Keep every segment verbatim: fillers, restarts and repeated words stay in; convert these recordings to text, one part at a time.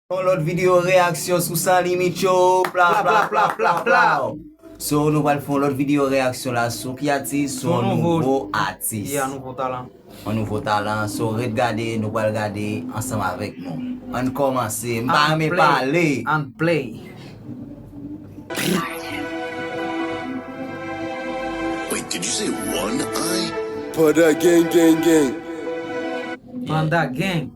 Yon lòt videyo reyaksyon sou San Limit Show. Pla, pla, pla, pla, pla. So, nou pral fè yon lòt videyo reyaksyon la sou ki atis? Sou yon nouvo atis. Yeah, nouvo talan. Yon nouvo talan. So, ret gade, nou pral gade ansanm avèk nou. Ann kòmanse. M pa renmen pale. Ann play. Wait, did you say one eye? Panda gang, gang, gang. Panda gang.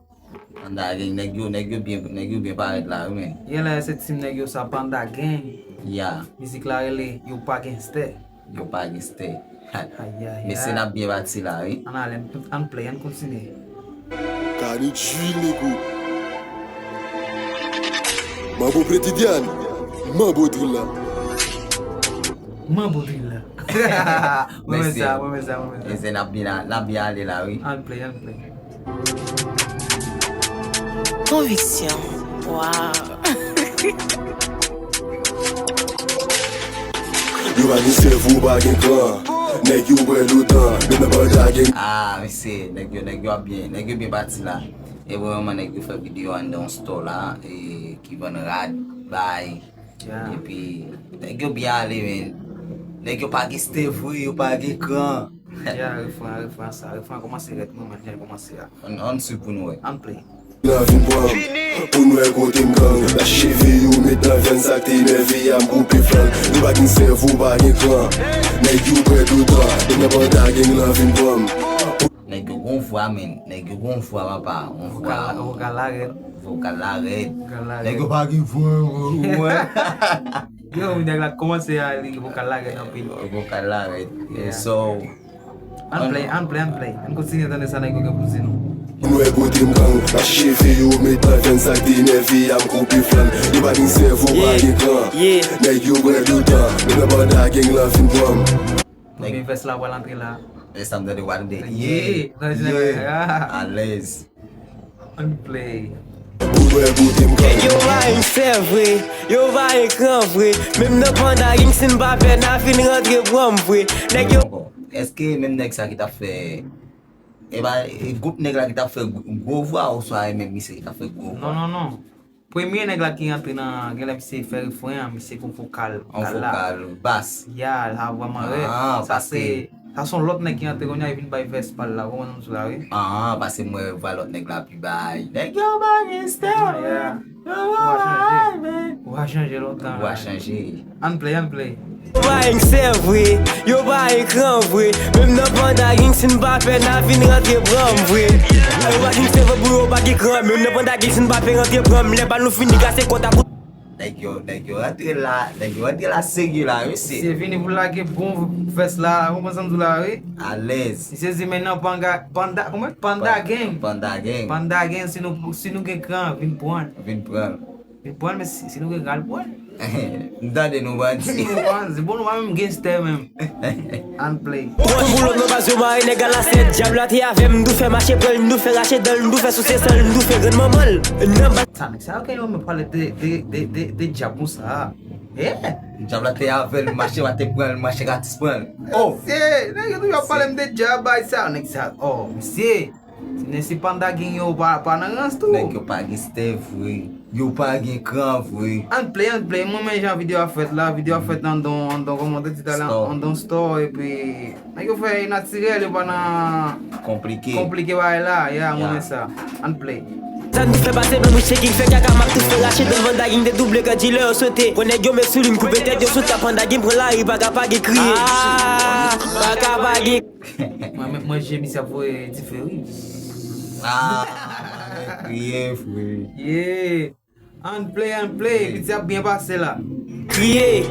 Panda gang, nèg yo, nèg yo byen, nèg yo byen parèt la, wi, men. Genlè se team nèg yo sa, Panda gang. Ya. Mizik la rele Yo pa genstè. Yo pa genstè. Ayayay. Mesye, n ap byen pati la, wi. Ann ale, ann, ann play, ann kontinye. Kani drill, nego. Manbo Pretidian, manbo drill la. Manbo drill la. Mwen men sa, mwen men sa, mwen men sa. Mesye, n ap byen, n ap byen ale la, wi. Ann play, ann play. Konviksyon. Wow. Yo pa gen sèvo, pa gen kran. Nèg yo bwè dotan, men nan banda gen. Ah, mesye, nèg yo, nèg yo ap byen, nèg yo byen pati la. E vrèman, nèg yo fè videyo anndan yon store la, e, ki vann rad, bay. Yeah. Epi, nèg yo byen ale, men. Nèg yo pa gen stè vre, yo pa gen kran. Yeah, refren, refren sa. Refren kòmanse rèd, mwen, mwen, jan l kòmanse a. Ann, ann swiv pou nou wè. Ann play. Nan vin pran m. Pou nou wè kote m gang. Lache cheve yo met nan vyann, sa k te nève a, m koupe flank. Nou pa gen sèvo, pa gen kran. Nèg yo bwè dotan. Depi nan banda gang lan vin pran m. Nèg yo gon vwa, men. Nèg yo gon vwa, papa. Gon vwa. Vokal la, vokal la rèd. Vokal la rèd. Vokal la rèd. Nèg yo pa gen vwa, wè. Yo, nèg la kòmanse a li, vokal la rèd anpil. Vokal la rèd. Yeah. So, ann play, ann play, ann play. Ann kontinye tande sa nèg yo gen pou di nou. Pou nou wè kote m gang, mache cheve yo, met nan vyann, sa k te nève a, m koupe flank. Yo pa gen sèvo, pa gen kran. Yeah. Nèg yo bwè dotan, men nan banda gang lan vin pran m. Premye vès la pral antre la. Vès la m tande, w ap tande. Yeah, yeah, yeah. Alèz. Ann play. Pou nou wè kote m gang. Nèg yo pa gen sè vre, yo pa gen kran vre. Menm nan banda gang, si n pa pè, n a fin rantre pran m vre. Nèg yo. Bon, èske menm nèg sa ki t ap fè, e pa, e gwoup nèg la ki t ap fè gwo, gwo vwa, oswa e menm misye ki t ap fè gwo vwa? Non, non, non. Premye nèg la ki rantre nan, genlè misye fè refren an, misye gon vokal, vokal la. Yon vokal bas. Ya, sa vrèman rèd. Ah, sa se, sa se yon lòt nèg ki rantre kounye a, li vin bay vès pa l la, ou konprann sa m di w la, wi. Ah, paske m wè vwa lòt nèg la pi bay. Nèg yo pa gen style. Yeah. Yo pa bay, men. Ou a chanje lontan la. Ou a chanje. Ann play, ann play. Yo pa gen sè vre, yo pa gen kran vre. Menm nan banda gang, si n pa pè, n a vin rantre pran m vre. Yo pa gen sè vre pou yo pa gen kran. Menm nan banda gang, si n pa pè, rantre pran m. Lè bal nou fini kase kò ta pou. Nèg yo, nèg yo rantre la, nèg yo rantre la serye la, wi, se. Se vini pou lage bon vès la, ou konprann sa m di w la, wi. Alèz. Misye di men nan panda, panda, kòman? Panda gang. Panda gang. Panda gang, si nou, si nou gen kran, vin pran. Vin pran. Li pran l, men si, si nou gen kran, li pran l. M tande nou bandi. Nou bandi. Bon, nou pa menm gangstè menm. Ann play. Twa boulòt nan baz yo mare nèg a la sèt. Dyab la te avè m, m tou fè mache pran l, m tou fè rache dan l, m tou fè souse san l, m tou fè grann manman l. Nan baz. Sa nèg sa yo ke yo menm pale de, de, de, de, de dyab konsa. Eh! Dyab la te avè l, mache pa te pran l, mache gratis pran l. Oh! Se, nèg yo toujou ap pale m de dyab, bay sa, nèg sa. Oh, mesye. Ti nèg si panda gang yo pa, pa nan rans tou. Nèg yo pa gen stè vre. Yo pa gen kran vre. Ann play, ann play. Mwen, men jan videyo a fèt la. Videyo a fèt nan don, an don, kòman te di talè, an don store. Epi, nèg yo fè e natirèl, yo pa nan konplike. Konplike bagay la. Ya, mwen men sa. Ann play. Sa nou fè pase blan mouche ki fè kaka, m ap tou fè rache dan banda gang de double kan di lè yo sote. Pran nèg yo met sou li, m koupe tèt yo sou ta panda gang pran lari, pa ka pa gen kriye. Ah, pa ka pa gen. Mwen, mwen, mwen, je misye ap voye dife, wi. Ah, kriye, frè. Yeah. Ann play, ann play. Piti ap byen pase la. Kriye,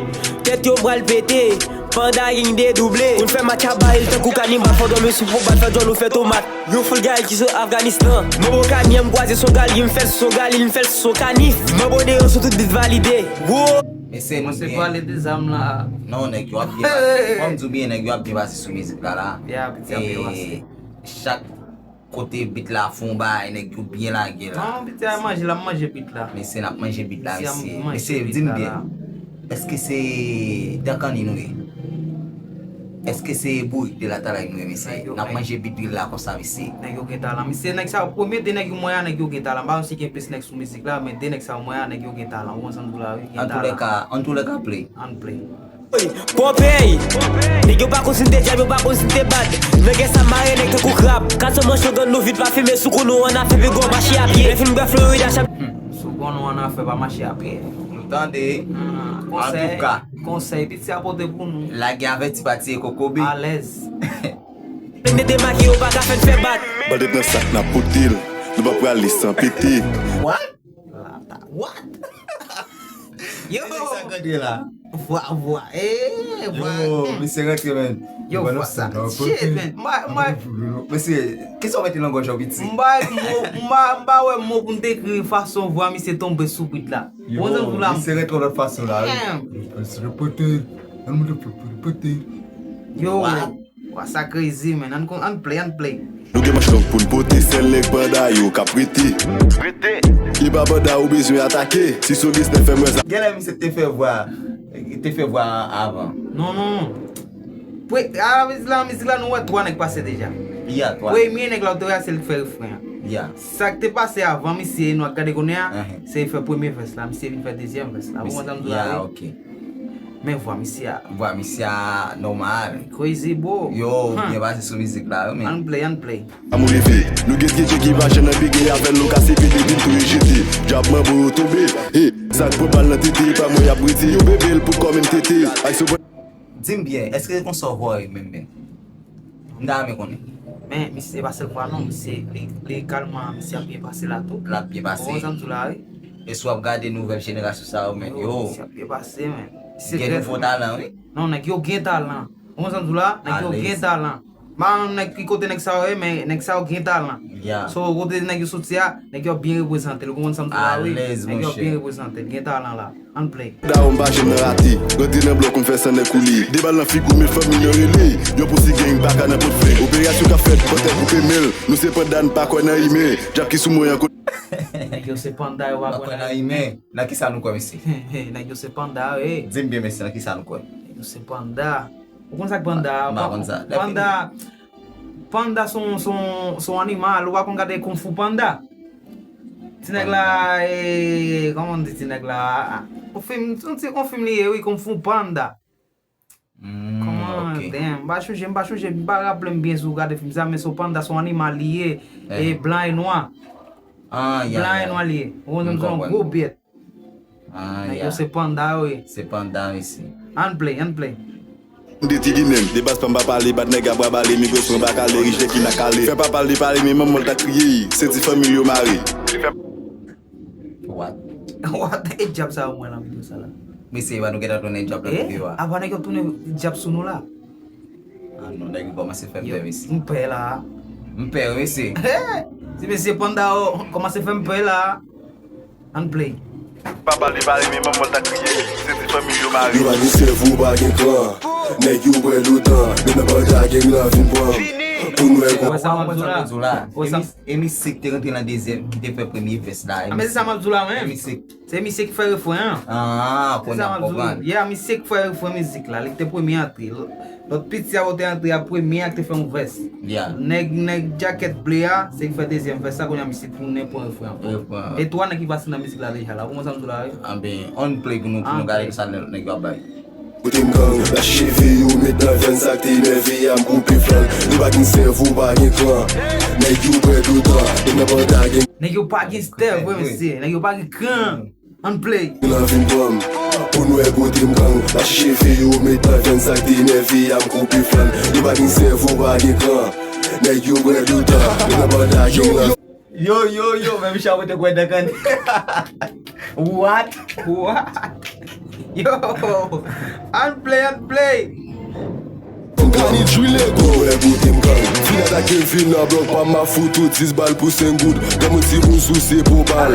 tèt yo pral pete. Panda gang de double. Moun fè match a baril tankou kanibal. Fò dòmi sou pou bat fè djòl ou fè tomat. Yon foul gay ki sot Afganistan. Mwen bon kanyen m kwaze son gali, m fè l son gali, m fè l son kanif. Mwen bon deyò sou tout bit valide. Wo! Mesye, nou byen. Pale de zam la. Non, nèg yo ap byen pase. Fò m di w byen, nèg yo ap byen pase sou mizik la, la. Ya, piti ap byen pase. E chak kote bit la fè yon bagay, nèg yo byen lage la. Non, piti a manje, l ap manje bit la. Mesye, n ap manje bit la, mesye. Mesye, di m byen. Èske se Dakani nou ye? Èske se bourik de la talay nou renmen se? N ap manje bit dwil la konsa, mesye. Nèg yo gen talan. Mesye, nèg sa yo, premye de nèg yo mwen an, nèg yo gen talan. M pa konn si gen plis nèg sou mizik la, men de nèg sa yo mwen an, nèg yo gen talan. Ou konn sa m di w la, wi, gen talan. An tou lè ka, an tou lè ka, play. An play. Popeye, nèg yo pa konn si n te djab, yo pa konn si n te bad. Nèg sa mare nèg tankou krab. Kat sou manch yo gann nou vit pa fimen sou kou nou an afè pi gwo mache a pye. Lè fin bwè Florida chap. Sou kou nou an afè pa mache a pye. Nou tande. Antouka. Konsèy, piti a pote pou nou. Lage avèti pa tiye kokobe. Alèz. Nèg te make yo pa ka fè n fè bak. Bal te pran sak n ap pote l. Nou pa prale san pete. What? Lata, what? Yo! Sa k rantre la? Vwa, vwa, eh, vwa. Yo, misye rantre, men. Yo, vwa sa. Shit, men. Mwen, mwen. Mesye, kisa w mete nan gòj ou, piti? M pa mo, m pa, m pa wè mo pou m dekri fason vwa misye tonbe sou bit la. Yo, misye rantre yon lòt fason la, wi. Repete. Ann mete repete. Yo. Wa sa crazy, man. Ann kon-, ann play, ann play. Nou gen manch long pou n pote, sèl nèg panda yo k ap rete. Rete. Epa panda ou bezwen atake. Si se yon business fè m wè sa. Genlè misye te fè vwa, te fè vwa avan. Non, non. Pre-, a, mizik la, mizik la, nou wè twa nèg pase deja. Ya, twa. Premye nèg la, ou te wè, se li k fè refren an. Ya. Sa k te pase avan, misye, nou ap gade kounye a, se li fè premye vès la, misye vin fè dezyèm vès la. Ou konprann sa m di w la, wi? Ya, ok. Men vwa misye a. Vwa misye a nòmal. Crazy, bro. Yo, byen pase sou mizik la, wi, men. Ann play, ann play. Amou leve, nou gen tcheke ki pa janm nan pige avè l, nou kase pete, vin touye jete. Djab manbo yo tonbe, e, sa k pran bal nan tete, pa mwen y ap rete, yo bebe l pou kòm M T T. Ay, se bon. Di m byen, èske se konsa w vwa w ye menm, menm? M ta renmen konnen. Men, misye pa sèl vwa non, misye, li, legalman, misye ap byen pase la tou. L ap byen pase. Ou konprann sa m di w la, wi. E si w ap gade nouvèl jenerasyon sa yo, men, yo, misye ap byen pase, men. Gen nouvo talan, wi. Non, nèg yo gen talan. Ou konprann sa m di w la? Nèg yo gen talan. M pa konn nèg ki kote nèg sa yo ye, men nèg sa yo gen talan. Ya. So, kote nèg yo soti a, nèg yo ap byen reprezante l. Ou konprann sa m di w la, wi? Alèz, monchè. Nèg yo ap byen reprezante l, gen talan la. Ann play. Dawonn pa janm nan rate. Rantre nan blòk, m fè san nèg koule. De bal nan figi w, met fanmi nan rele. Yon posi gang pa ka nan pot fle. Operasyon k ap fèt, pantè koupe men l. Nou se panda, n pa kwè nan imen. Djab ki sou mwen an kote. Nèg yo se panda, yo pa kwè nan imen. Nan kisa nou kwè, mesye? Nèg yo se panda, wi. Di m byen, mesye, nan kisa nou kwè? Nèg yo se panda. Ou konn sa k panda? M pa konn sa. Panda, panda se yon, se yon, se yon animal. Ou pa konn gade Kung Fu Panda? Ti nèg la, e, kòman m di ti nèg la? On fim, on ti, on fim li ye, wi, Kung Fu Panda. Kòman, damn, m pa chonje, m pa chonje, m pa raple m byen si w gade fim sa, men se yon panda, se yon animal li ye, e blan e nwa. Blan e nwa li ye. Ou konn se yon gwo bèt. Nèg yo se panda yo ye. Se panda, mesye. Ann play, ann play. De ti ginen, de baz pa m pa pale, bat nèg a bra bale, migrasyon pa kale, rich nèg ki nan kale. Fè pa pale, pale, men manman l ta kriye, se ti fanmi l yo mare. What? What? E djab sa yo mwen nan videyo sa la. Mesye, epa nou gentan tounen djab nan videyo a. Apa nèg yo tounen djab sou nou la? Ah non, nèg yo kòmanse fè m pè, mesye. M pè la. M pè, wi, mesye. Ti mesye panda yo kòmanse fè m pè la. Ann play. Pa pale, pale, men manman l ta kriye. Se ti fanmi yo mare. Yo pa gen sèvo, pa gen kran. Nèg yo bwè dlo tan. Men nan banda gang la vin pran. Pou nou wè kon. Wè sa m ap di w la. Wè sa m ap di w la. E misye ki te rantre nan dezyèm, ki te fè premye vès la. Ah, men se sa m ap di w la, menm. E misye. Se misye ki fè refren an. Ah, kounye a m konprann. Yeah, misye ki fè refren mizik la. Li te premye antre. Lòt piti a yo te antre a premye a ki te fè yon vès. Yeah. Nèg, nèg djakèt ble a, se ki fè dezyèm vès la, kounye a misye tounen pran refren an. Refren an. E twa nèg ki pase nan mizik la deja la. Ou konprann sa m di w la, wi? Anben, on play pou nou, pou nou gade sa nèg yo ap bay. Kote m gang, la cheve yo met nan vyann, sa k te nève a, m koupe flann. Nou pa gen sèvo, pa gen kran. Nèg yo bwè dlo tan, nou nan banda gen. Nèg yo pa gen sèvo, mesye. Nèg yo pa gen kran. Ann play. Lan vin pran m, pou n wè kote m gang. La cheve yo met nan vyann, sa k te nève a, m koupe flann. Nou pa gen sèvo, pa gen kran. Nèg yo bwè dlo tan, nou nan banda gen lan. Yo, yo, yo, men Michel mwen te kwè nan kann. What? What? Yo, ann play, ann play. Kani drile go. Wè kote m gang. Vin atake, vin nan blòk pa m, m ap fout ou dis bal pou senk goud. Granmoun ti bouzou se pou bal.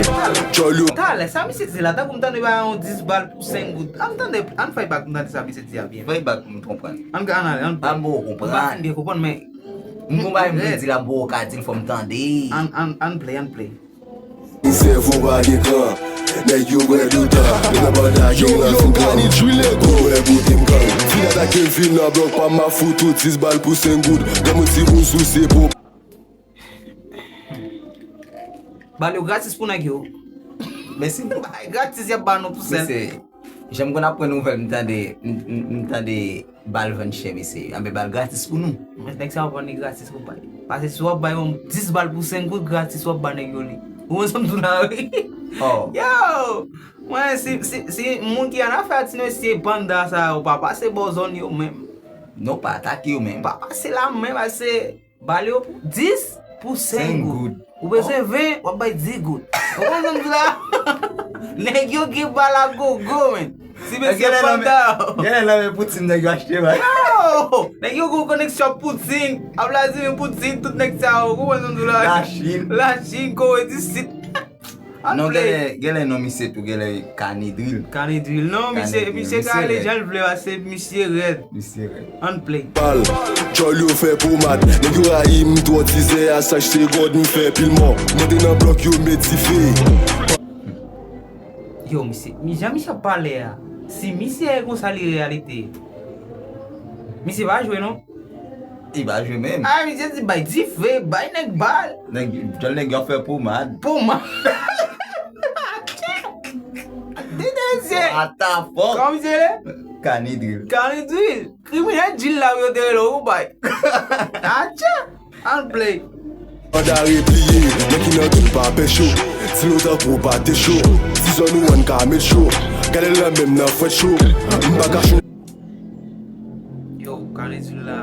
Djòl yo. Talè, sa misye di la, tankou m tande ba yon dis bal pou senk goud. Ann tande, ann fè bak m tande sa misye di a byen. Fè bak pou m konprann. Ann, ann, ann. Ann bon konprann. M pa fin byen konprann, men. M gon bagay m vle di la, bro, ka di l fò m tande. Ann, ann, ann play, ann play. Sèvo pa gen kran. Nèg yo bwè doutan. Yo nan banda gang nan fin kran. Yo bwè bout m gang. Vin atake m, vin nan blòk pa m, m ap fout ou dis bal pou senk goud. Granmoun timoun sou se po. Bal yo gratis pou nèg yo. Mesi. Bay gratis y ap ba nou pou sèl. Mesi. Jan m konn ap pran nouvèl, m tande, m, m, m tande bal vann chè, mesye. Anben, bal gratis pou nou. Men nèg sa yo vann li gratis pou bay. Paske si w ap bay yon dis bal pou senk goud, gratis w ap ba nèg yo li. Ou konn sa m di w la, wi? Oh. Yo! Mwen, si, si, si moun ki annafè a ti mesye panda sa yo pa pase bò zòn yo menm. Non, pa atake yo menm. Pa pase la menm, paske bal yo pou dis pou senk goud. Ou bezwen ven, w ap bay dis goud. Ou konn sa m di w la? Nèg yo gen bal a gogo, men. Si mesye panda yo. Genlè nan men Poutine nèg yo achte, wi. Yo! Nèg yo gen koneksyon ak Poutine. A Vladimir Poutine, tout nèg sa yo. Ou konn sa m di w la? Lachin. Lachin, Kore di Sid. Non, genlè, genlè non misye tou, genlè Kanedril. Kanedril. Non, misye, misye ka ale jan l vle, paske misye rèd. Misye rèd. Ann play. Bal, djòl yo fè pomad. Nèg yo rayi m twò tizè, a chak segond m fè pil mò. Monte nan blòk yo met dife. Yo, misye, mi jan misye ap pale a. Si misye e konsa li reyalite. Misye pa jwe non. Li pa jwe menm. Ah, misye di bay dife, bay nèg bal. Nèg, djòl nèg yo ap fè pomad. Pomad. Tete mesye. What the fuck? Kòman misye rele? Kanedril. Kanedril. Kriminèl Djil la yo te rele w, bay. Atcha. Ann play. Panda repliye, nèg ki nan tout pa pè cho. Ti lontan pou pa te cho. Ti zòn ou ann ka met cho. Gade l nan menm nan fwèt cho. M pa ka cho. Yo, Kanedril la.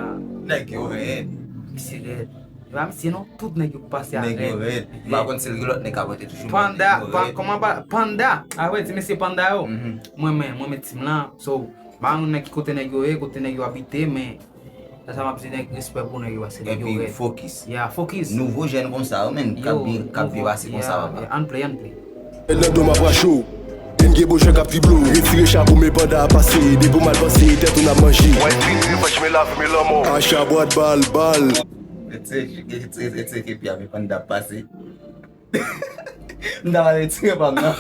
Nèg yo rèd. Misye rèd. E pa misye non, tout nèg yo k pase a rèd. Nèg yo rèd. M pa konn si l gen lòt nèg k ap rete toujou, men nèg yo rèd. Panda, pa, kòman pa, Panda. A vre, ti mesye Panda yo. Mhm. Mwen, men, mwen, men tim lan. So, m pa konn nèg ki kote nèg yo ye, kote nèg yo abite, men sa, sa m ap di nèg, respè pou nèg yo, paske nèg yo rèd. Epi fokis. Yeah, fokis. Nouvo jèn konsa yo, menn, k ap byen, k ap byen pase konsa, papa. Yeah, ann play, ann play. Nan do m ap rache w. Gen gen bojè k ap piblo. Retire chapo men panda ap pase. Depi w mal panse, tèt ou n ap manje. Mwen vin revanj men lavi men lanmò. Acha bwat bal, bal. Retire, retire, retire kepi a men panda ap pase. M ta pral retire pa m nan.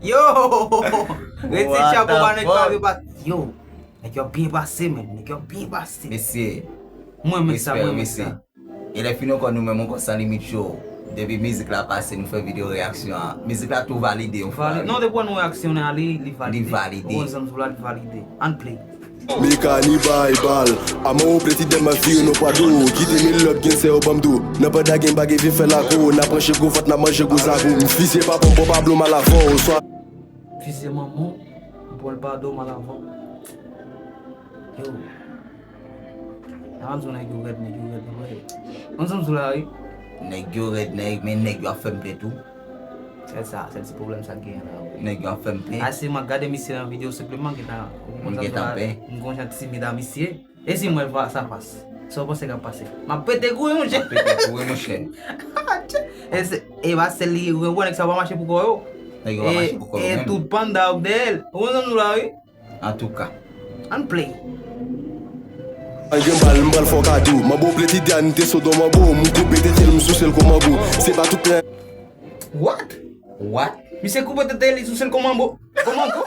Yo! Retire chapo ba nèg pa yo pa. Yo! Nèg yo byen pase, men. Nèg yo byen pase. Mesye. Mwen men sa, mwen men sa. E lè fini ankò nou menm ankò San Limit Show. Depi mizik la pase, nou fè videyo reyaksyon an. Mizik la tou valide yon fwa. Non, depi wè nou reyaksyonnen a li, li valide. Li valide. Ou konn sa m di w la, li valide. Ann play. Mekani bay bal. Aman ou pleti dèm ap vire nan pwa do. Kite men lòt gen sè yo ban m do. Nan panda gen bagay vin fè lago. N ap manje gwo vant, n ap manje gwo zago. M fizye pa pon bon pa blo mal avan w. Swa. Fizye manman w, m pran l pa do mal avan. Yo. Nan ann di w nèg yo rèd, nèg yo rèd, nèg yo rèd. Konn sa m di w la, wi. Nèg yo rèd, nèg, men nèg yo ap fè m plen tou. Sèl sa, sèl ti pwoblèm sa k genyen la, wi. Nèg yo ap fè m plen. A se m ap gade misye nan videyo senpleman, m gentan, ou konn sa m di w la, m gon jan timid a misye. E si m wè l fas a fas? Sa w panse k ap pase? M ap pete kouri, monchè. M ap pete kouri, monchè. E se, e pa sèl li, ou wè nèg sa yo pa mache pou kò yo. Nèg yo pa mache pou kò yo menm. E tout panda yo k dèyè l. Ou konn sa m di w la, wi. Antouka. Ann play. An gen bal, m pral fè w kado. Manbo pleti dèyè n te sodon manbo. M koupe tete l, m souse l kon mango. Se pa tout lè. What? What? Misye koupe tete l, li souse l kon manbo. Kon mango?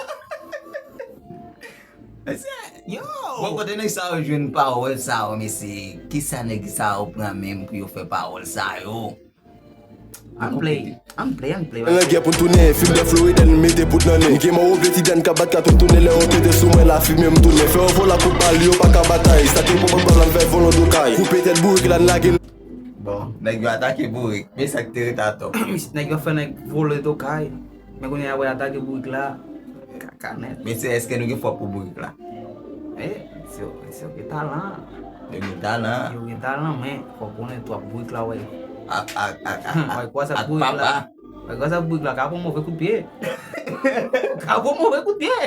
Mesye, yo! Bon, kote nèg sa yo jwenn pawòl sa yo, mesye? Kisa nèg sa yo pran menm pou yo fè pawòl sa yo? Ann play, ann play, ann play. Nan lagè pou n tounen, fim de Florida, n mete poud nan nen. Gen mò ou vle ti dan k ap bat kat ou tounen, lè yo pete sou mwen, la fime m tounen. Fè yo vola kout bal, yo pa ka batay. Sa te pou mwen bal, m fè volon do kay. Koupe tèt bourik la, n lage l. Bon, nèg yo atake bourik. Men sa k te ret atò. Nèg yo fè nèg vole do kay. Men kounye a, wè atake bourik la. Kaka nèt. Mesye, èske nou gen fòk pou bourik la? E, mesye yo, mesye yo gen talan. Yo gen talan. Yo gen talan, men fòk konnen twòp bourik la, wè. Ak, ak, ak, ak, wè, kwa sa ak bourik la. Papa. Wè, kwa sa bourik la, ka pran move kout pye. Ka pran move kout pye.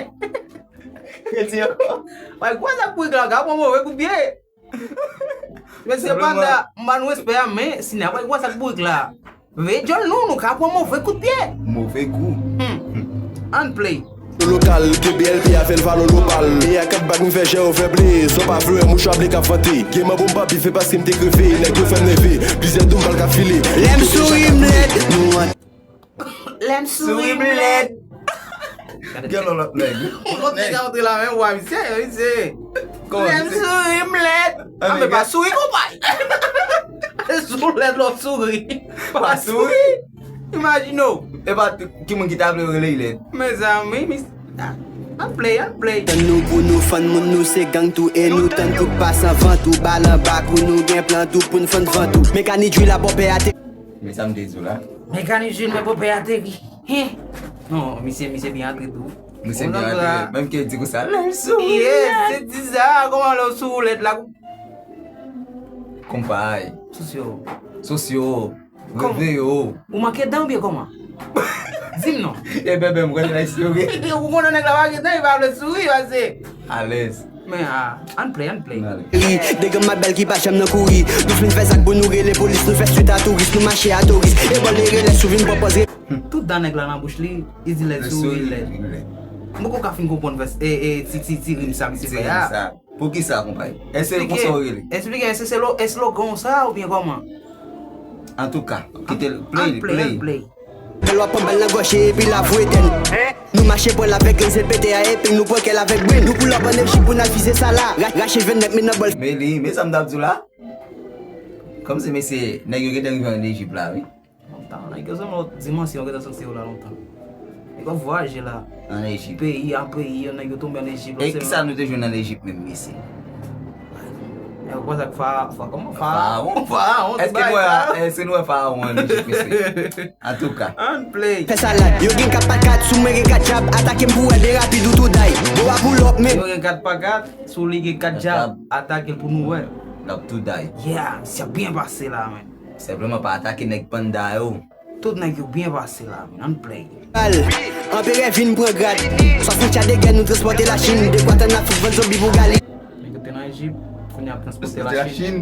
Redi ankò. Wè, kwa sa bourik la, ka pran move kout pye. Mesye panda, m ba nou respè a, men si n ap wè sa k bourik la, veye djòl nou, nou ka pran move kout pye. Move kou. Hmm. Ann play. Lokal, ke B L P a fè l valo lokal. E a kat bag m fè jè yo fè ble. Son pa vle wè mouchwa ble k ap vante. Gen manbo m pa bife paske m te kreve. Nèg yo fè m leve. Plizyè dou m bal k ap file. Lè m souri m lèd. Nou an- Lè m souri m lèd. Gen lòt nèg. Lòt nèg antre la menm, wa misye, misye. Lè m souri m lèd. Anbe pa souri konpay. Sou lèd lòt souri. Pa souri. Imajine w. E pa ki moun ki ta vle rele lèd. Mezanmi, mis. An play, an play. Tann nou pou nou fann moun nou se gang tou e nou tann tout pasan vant ou bal anba kou nou gen plan tou pou n fann vant ou. Mekanik jwi la bòpè a te. Men sa m te di w la. Mekanik jwi men bòpè a te ri. Hen. Non, misye, misye byen antre tou. Misye byen antre. Menm ke di konsa, lè l souri. Yes, se di sa, kòman lè w sou woulèt la. Konpay. Sosyo. Sosyo. Reve yo. Ou manke dan oubyen kòman? Di m non. E bebe m konnen lè souri. Ou konnen nèg la pa gen dan, li pa vle souri, pase. Alèz. Men a, an play, an play. Ri, de granm mal bèl ki pa janm nan kouri. Nou fin fè zak pou nou rele polis, nou fè swit a touris, nou mache a touris. E bò lere lè sou vin pwopòz re- Tout dan nèg la nan bouch li, li di lè souri lèd. M poko ka fin konprann vès, e, e, ti, ti, ti rim sa misye fè a. Poukisa konpay? Èske se konsa w rele? Eksplike, èske se lo- eslogan w sa oubyen kòman? Antouka, kite l play, play. Lè w ap pran bal nan gòch epi l ap voye tèt. Nou mache pran l avèk grenn sèl pete a epi nou pran kè l avèk bren. Nou pull up an Ejip pou n al vize sa la. Ra- Rache vennèt men nan bòl. Men li, men sa m t ap di w la. Kòmsi mesye, nèg yo gentan rive an Ejip la, wi. Lontan, nèg yo se yon lòt dimansyon, yo gentan soti yo la lontan. Nèg yo ap vwayaje la. An Ejip. Peyi an peyi, nèg yo tonbe an Ejip. E kisa nou te jwenn an Ejip menm, mesye? Nèg yo kòmanse ak fa- fa- kòman? Farawon. Farawon, ti bagay sa. Èske nou wè Farawon an Ejip, mesye? Antouka. An play. Fè salad, yo gen kat pa kat, sou mwen gen kat djab, atake m pou wè de rapid ou tou day. Bon, w a pull up, men. Yo gen kat pa kat, sou li gen kat djab, atake l pou nou wè. L ap tou day. Yeah, misye ap byen pase la, men. Senpleman pa atake nèg panda yo. Tout nèg yo byen pase la, men, an play. Al, anperè vin pran grad. Swasant cha de gè nou transpòte Lachin. Dekwa tann Afrik vann zonbi pou gali. Nèg yo te nan Ejip, kounye a ap transpòte Lachin.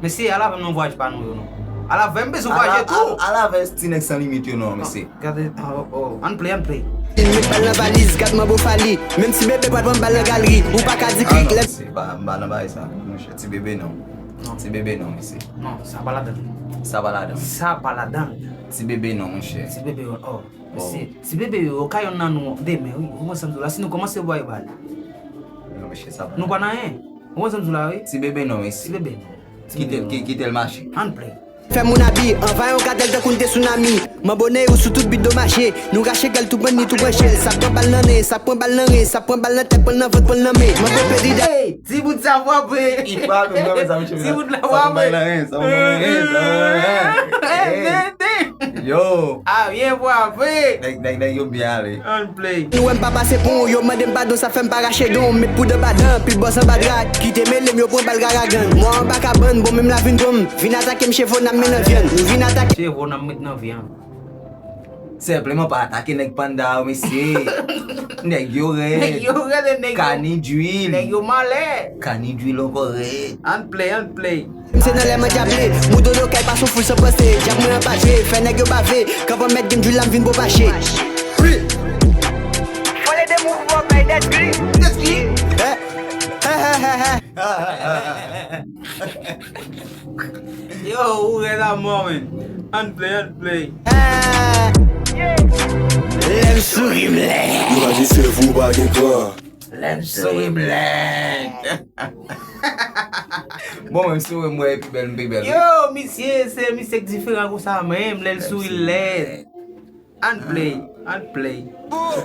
Mesye, al avè m nan vwayaj pa nou yo non. Al avè m, bezwen vwayaje tou. Al avè ti nèg san limit yo non, mesye. Gade, oh, oh, an play, an play. Li met bal nan valiz, gad manbo fali. Menm ti bebe pral pran bal nan galri. Ou pa ka di krik lè. Se pa, m pa nan bagay sa. Monchè, ti bebe non. Ti bebe non, mesye. Non, sa pa ladan. Sa pa ladan. Sa pa ladan. Ti bebe non, monchè. Ti bebe, oh. Mesye, ti bebe yo, ka yonn nan nou demen, wi. Ou konprann sa m di w la? Si nou kòmanse voye bal. Non, mesye, sa pa. Nou pa nan anyen. Ou konprann sa m di w la, wi? Ti bebe non, mesye. Ti bebe non. Kite l, ki- kite l mache. An play. Fè moun abi, anvayi yon katèl tankou n te tsunami. Manbo Neyou sou tout bit do mache. Nou rache gèl tou bann ni tou branche l. Sa pran bal nan nen, sa pran bal nan ren, sa pran bal nan tèt, pran l nan vant, pran l nan men. Manbo pedi da- Hey, ti bout sa frape. Li frape, m renmen sa, mesye. Ti bout la frape. Sa pran bal nan ren, sa pran bal nan ren, sa pran bal nan ren. Hey, hey, hey. Yo. A, byen frape. Nèg, nèg, nèg yo byen ale. An play. Nou wè m pa pase pon, yo mande m padon, sa fè m pa rache don. Met poud anba dan, pil bòs anba dra. Kite mele m, yo pran bal garagan. Mwa anba kabann, bon menm la vin tonm. Vin atake m, chevo n ap met nan vyann. Nou vin atake. Chevo n ap met nan vyann. Senpleman pa atake nèg panda yo, mesye. Nèg yo rèd. Nèg yo rèd, nèg yo. Kani dwil. Nèg yo malè. Kani dwil ankò rèd. An play, an play. M se nan lè m an dyaple, mouton yo kay pa sou foul san panse, djab mwen an pa jwe, fè nèg yo bave, kanpan mèt gen djil la m vin pwopaje. Wi. Fò lede mou pou bay dèt gri. Dèt gri. Eh, eh, eh, eh, eh. Yo, ou rèd a mò, men. An play, an play. Eh. Lè m souri m lè. Yo pa gen sèvo, pa gen kran. Lè m souri m lè. Bon, menm si w wè m wè pi bèl, m pi bèl, wi. Yo, misye, se misye k diferan konsa menm, lè l souri l lèd. An play, an play.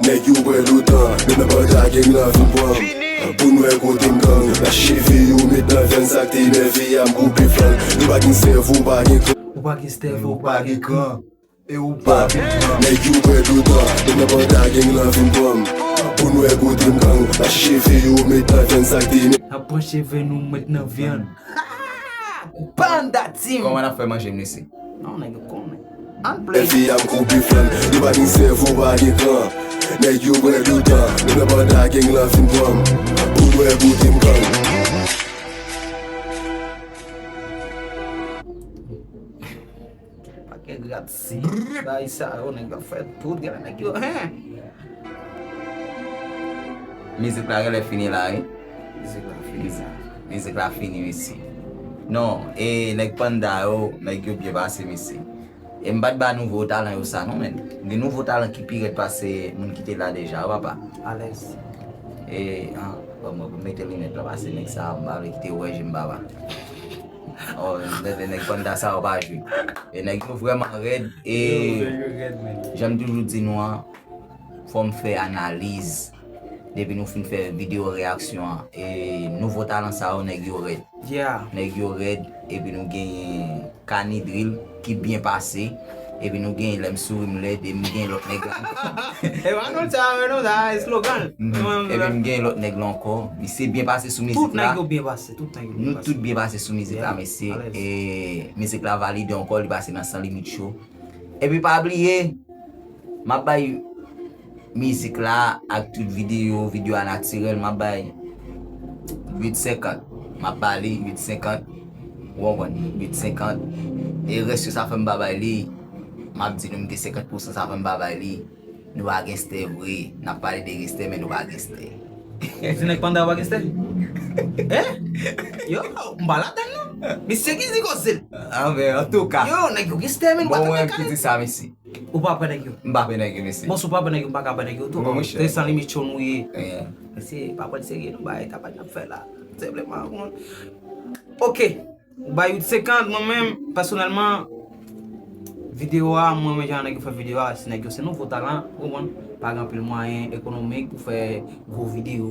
Nèg yo pran dotan, men nan banda gang lan vin pran m. Pou n wè kote m gang, la cheve yo met nan vyann sa k te nève a m koupe flank. Nou pa gen sèvo, pa gen kran. Ou pa gen sèvo, ou pa gen kran. E ou pa vin pran m. Nèg yo pran dotan, men nan banda gang lan vin pran m. Pou n wè kote m gang, la cheve yo met nan vyann sa k te nève. N ap pran cheve nou met nan vyann. Panda team. Kòman n ap fè manje m, mesye? Non, nèg yo konnen. An play. Fi a m koupe flank, yo pa gen sèvo, pa gen kran. Nèg yo pran dotan, men nan banda gang lan vin pran m. Pou n wè kote m gang. Pakèt gratsi. Bay sa yo, nèg yo fè tout, gen nèg yo, hen. Mizik la genlè fini la, wi. Mizik la fini sa. Mizik la fini, mesye. Non, e nèg Panda yo, nèg yo byen pase, mesye. E m pa t ba nouvo talan yo sa non, men. Gen nouvo talan ki pi rèd pase moun ki te la deja, wi, papa. Alèz. E, ah, bon, mwen pou mete linèt la, pase nèg sa, m pa vle kite wè je m, papa. Oh, nèg, nèg Panda sa yo pa jwe. E nèg yo vrèman rèd, e jan m toujou di nou an, fò m fè analiz. Depi nou fin fè videyo reyaksyon an, e nouvo talan sa yo, nèg yo rèd. Yeah. Nèg yo rèd, epi nou genyen Kani Drill ki byen pase, epi nou genyen Lè m souri m lèd, e m genyen lòt nèg la ankò. E pa konn sa, non, sa eslogan. Mhm. Epi m genyen lòt nèg la ankò. Misye byen pase sou mizik la. Tout nèg yo byen pase, tout nèg yo byen pase. Nou tout byen pase sou mizik la, mesye. E mizik la valide ankò, li pase nan San Limit Show. Epi pa bliye, m ap bay mizik la ak tout videyo, videyo a natirèl, m ap bay uit senkant. M ap ba li uit senkant. Ou konprann? Uit senkant. E rès yo sa fè m pa bay li. M ap di nou m gen senkant pousan sa fè m pa bay li. Nou pa genstè vre. N ap pale de genstè, men nou pa genstè. Se nèg Panda pa genstè? Eh? Yo, m pa ladann non. Misye ki di koze l. Anben, antouka. Yo, nèg yo genstè, men. Bon, mwen ki di sa, mesye. Ou pa pè nèg yo? M pa pè nèg yo, mesye. Bon, si w pa pè nèg yo, m pa ka pè nèg yo tou. Bon, monchè. Se San Limit Show nou ye. Mesye, pa pran serye, nou bay, ta pa n ap fè la. Senpleman, bon. Ok. Ou bay uit senkant, mwen menm, pèsonèlman, videyo a, mwen renmen jan nèg yo fè videyo a, si nèg yo se nouvo talan, ou konprann, pa gen anpil mwayen ekonomik pou fè gwo videyo,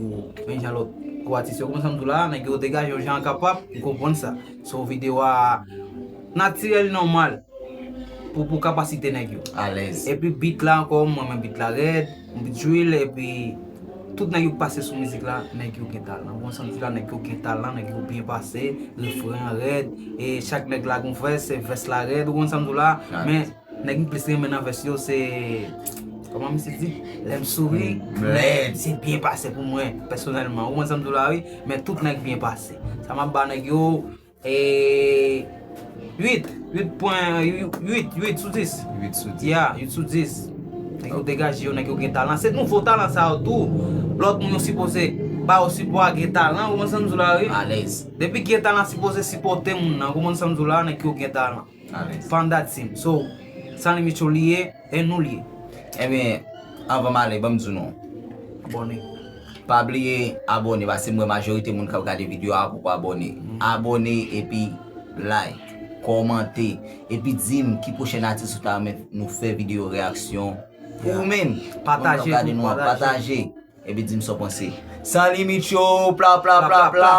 menm jan lòt gwo atis yo, konprann sa m di w la, nèg yo degaje yon jan kapab, m konprann sa. So, videyo a natirèl, nòmal. Pou, pou kapasite nèg yo. Alèz. Epi beat la ankò, mwen renmen beat la rèd, beat drill, epi tout nèg yo k pase sou mizik la, nèg yo gen talan. Ou konn sa m di la, nèg yo gen talan, nèg yo byen pase, refren an rèd, e chak nèg la gon vès, e vès la rèd, ou konn sa m di la, men nèg m plis renmen nan vès yo, se, kòman misye di? Lè m souri, m lèd. Se byen pase pou mwen, pèsonèlman. Ou konn sa m di la, wi, men tout nèg byen pase. Sa m ap ba nèg yo, E uit, uit pwen, uit, uit sou dis. Uit sou dis. Ya, uit sou dis. Nèg yo degaje yo, nèg yo gen talan. Se nouvo talan sa yo tou. Lòt moun yo sipoze ba yo sipò a gen talan, ou konprann sa m di w la, wi? Alèz. Depi gen talan, sipoze sipòte moun nan, ou konprann sa m di w la, nèg yo gen talan. Alèz. Panda Team. So, San Limit Show li ye, e nou li ye. Ebyen, anvan m ale, ban m di w non. Abòne. Pa bliye abòne, paske m wè majorite moun k ap gade videyo a poko abòne. Abòne epi like, kòmante, epi di m ki pwochèn atis ou ta renmen nou fè videyo reyaksyon pou ou menm. Pataje tou, pataje. Epi di m sa w panse. San Limit Show, pla, pla, pla, pla.